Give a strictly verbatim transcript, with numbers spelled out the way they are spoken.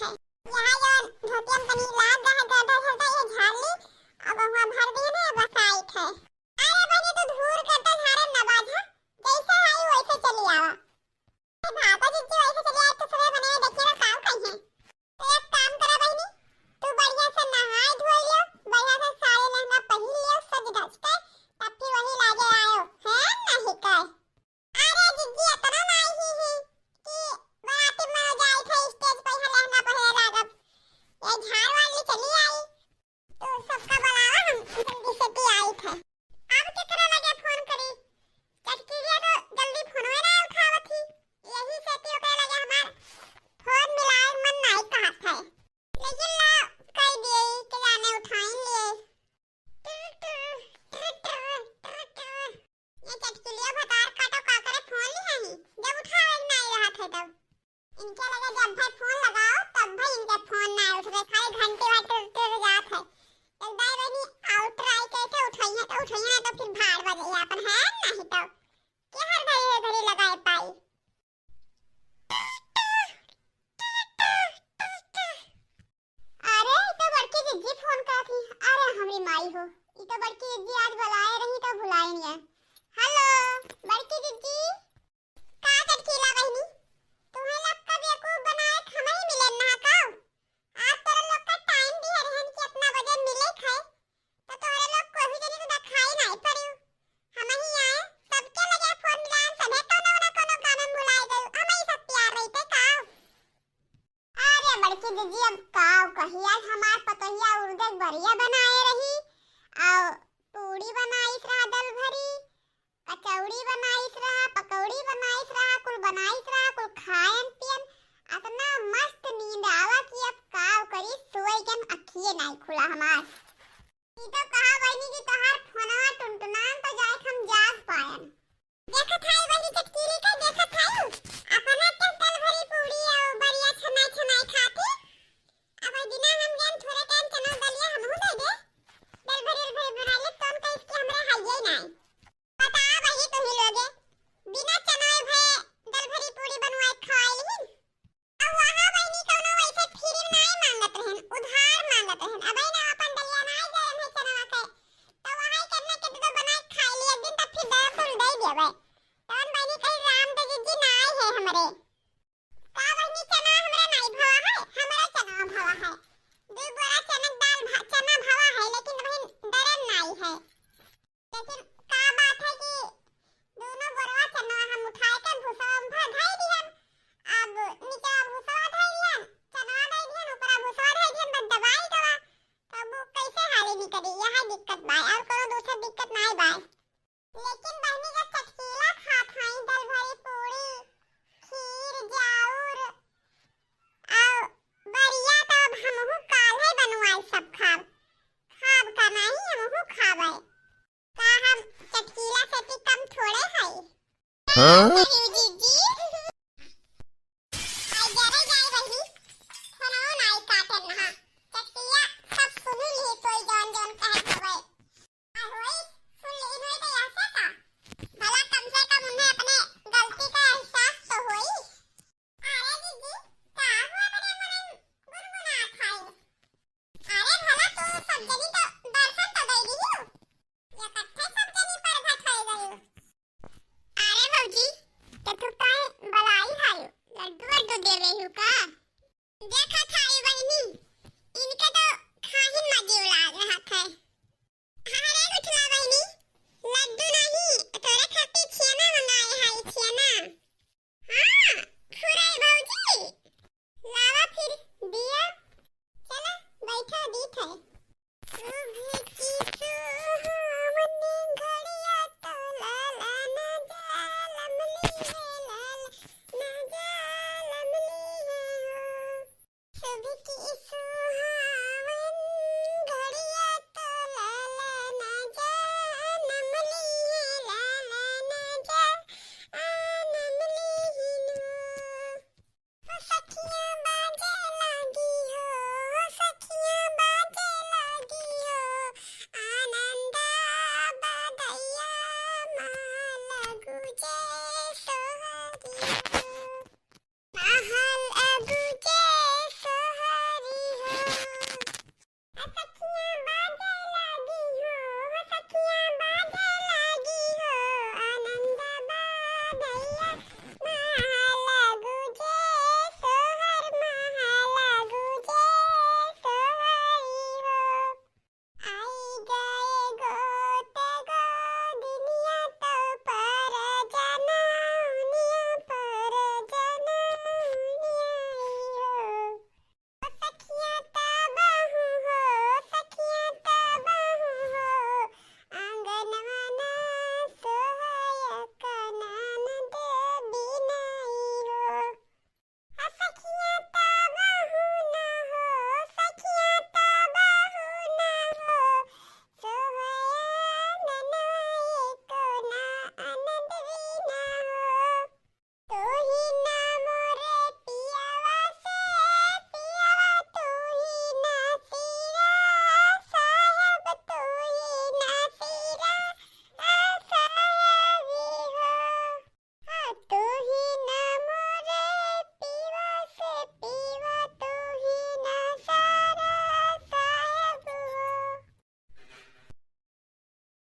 है। यहाँ जौन धोतिया में तनी लाग गए है, गर्दा झरदा, ये झाड़ ली, अब हुआ भर दी है ना, बस आई है। अरे बहिनी, तू धूर गर्दा झाड़े न बाझा, जैसे आई वैसे चली आवा। ए भागो जिज्जी, वैसे चली आई तो सुबह बने देखिए ना काम कहीं है। तो एक काम करा बहिनी, तू बढ़िया से नहाए धोए लियो, बढ़िया से साड़ी लहंगा पहिर लियो, सज धज के, तब फिर वही लागे आयो, है नहीं कह। अरे जिज्जी, इतना नाई ही ही कि बराती में जाई थे stage पे यहाँ लहंगा पहिरे लागब। ये झाड़ वाली चली आई, तो सबका बुलावा, हम जल्दी से ती आई थे। अब केकरा लगे फोन करी? चटकिलिया तो जल्दी फोनवे ना उठावत ही, यही से ती ओकरे लगे हमार फोन मिलाए मन नाई कहत है। लेकिन ला कह दिए कि जाने उठाइन लिए। टुर, टुर, टुर, टुर, टुर, टुर। ये चटकिलिया भतार काटो का करे फोन लिया ही, जब उठावे नाई रहत है तब। इनके लगे जब भाई फोन लगाओ, तब भाई इनके फोन ना उठे, खाली घंटी वार टिर टिर जात है। एक दाई बहनी आउट ट्राई करके उठाइए तो उठाइए, ना तो फिर भाड़ बजे अपन है, नहीं तो के हर घड़ी घड़ी लगाए पाई। अरे, ई तो बड़की जिज्जी फोन करत ही। अरे, हमरी माई हो, ई तो बड़की जिज्जी आज बुलाए रही तो भुलाए नहीं है। हेलो, बड़की जिज्जी। का चटकीला बहिनी, तुम्हें लोग का बेवकूफ बनाए के हमही मिले ना का? आज तोरे लोग का टाइम दिए रहन कि इतना बजे मिले खाए, तो तोहरे लोग कोई जनी तो दिखाई नहीं पड़ियो। हमही आए, सबके लगे फोन मिलान, सभे कोनो ना कोनो काम में भुलाए गयो। हमही सब प्यार रहिते का? अरे बड़की दीदी, अब का कही, आज हमार पतोहिया उर्दे के बरिया बनाए रही, और पूड़ी बनाइस रहा, दल भरी, कचौड़ी बनाइस रहा, पकौड़ी बनाइस रहा, कुल बनाइस रहा, कुल खायन पियन। अतना मस्त नींद आवा कि अब का करी, सोए के हम अखिए नाई खुला हमार। ई तो कहा बहिनी कि तोहार फोनवा टुनटुनान तो जाए हम जाग पायन। देखत हाई बहिनी चटकीली के, देखत हाई। अपना के दल भरी पूड़ी और बरिया छनाई छनाई खाती। अब बिना हम जान थोड़े टाइम चना दलिया हमहू दे दे। दल भरी, दल भरी बनाई ले, तोन कहिस कि हमरा हाइये नाई। बता बहिनी तुही लोगे, बिना चना भए दल भरी पूड़ी बनवाए खवाई लिहिन। अब वहाँ बहिनी कौनो वैसे फ्री में नाई मांगत रहन, उधार मांगत रहन। अब ना अपन दलिया नाई जाए में चनवा के, तो वहाँ के ना के दो बनाए खाई लिए एक दिन, तब फिर दस रुपये दे देवे। तवन बहिनी कही, "राम दे दीदी नाई है हमरे।" का बहिनी, चना हमरे नाई भवा है, हमरे चना भवा है। दो बोरा चना दाल भा-, चना भवा है, लेकिन बहिन दरन नाई है। लेकिन का बात है कि दोनों बोरवा चनवा हम उठाए के भूसवा में भर धई दिहन। अब नीचवा भूसवा धई दिहन, चनवा धई दिहन, ऊपरा भूसवा धई दिहन, बस दबाई गवा। तब वो कैसे हाली निकली? यह दिक्कत बाय, और कोनो दूसर दिक्कत नाई बाय। लेकिन बहिनी जब चटकीला खात हई, दल भरी पूड़ी, खीर, जाउर, और बढ़िया, तो अब हमहू काल्हे बनवाई सब खाब। खाब का नाही, हमहू खाबे। का हम चटकीला से भी कम थोड़े हई? हाँ? नहीं जीजी। आई जरे जाए बहिनी, फोनो नाई काटे नहा। चटकीला सब सुनी ली, कोई जौन जौन कहत हवे। आ होई, सुन लेहिन होई त यहाँ से का? भला कम से कम उन्हें अपने गलती का एहसास तो होई। अरे जीजी, का हुआ बड़े मनई गुनगुनात हई? अरे भला तू सब जनी तो दर्शन तो दे दियो। इकट्ठे सब जनी प्रगट होई गयो। अरे भौजी, तो तू काहे बलाई हायो? लड्डू वड्डू देवे हु का? देखा था ये बहिनी, इनके तो खाहिन मजे उड़ा रहा था। अरे गुठला बहिनी, लड्डू नहीं, तोरे खातिर छेना मंगाए हाई, छेना। हाँ, खुराई भौजी, लावा फिर दिया। चला, बैठा, दीत है। सुबह की सुहावनी घड़िया तो लाला ना जालम ली है, लाला ना जालम ली है हो। सुबह की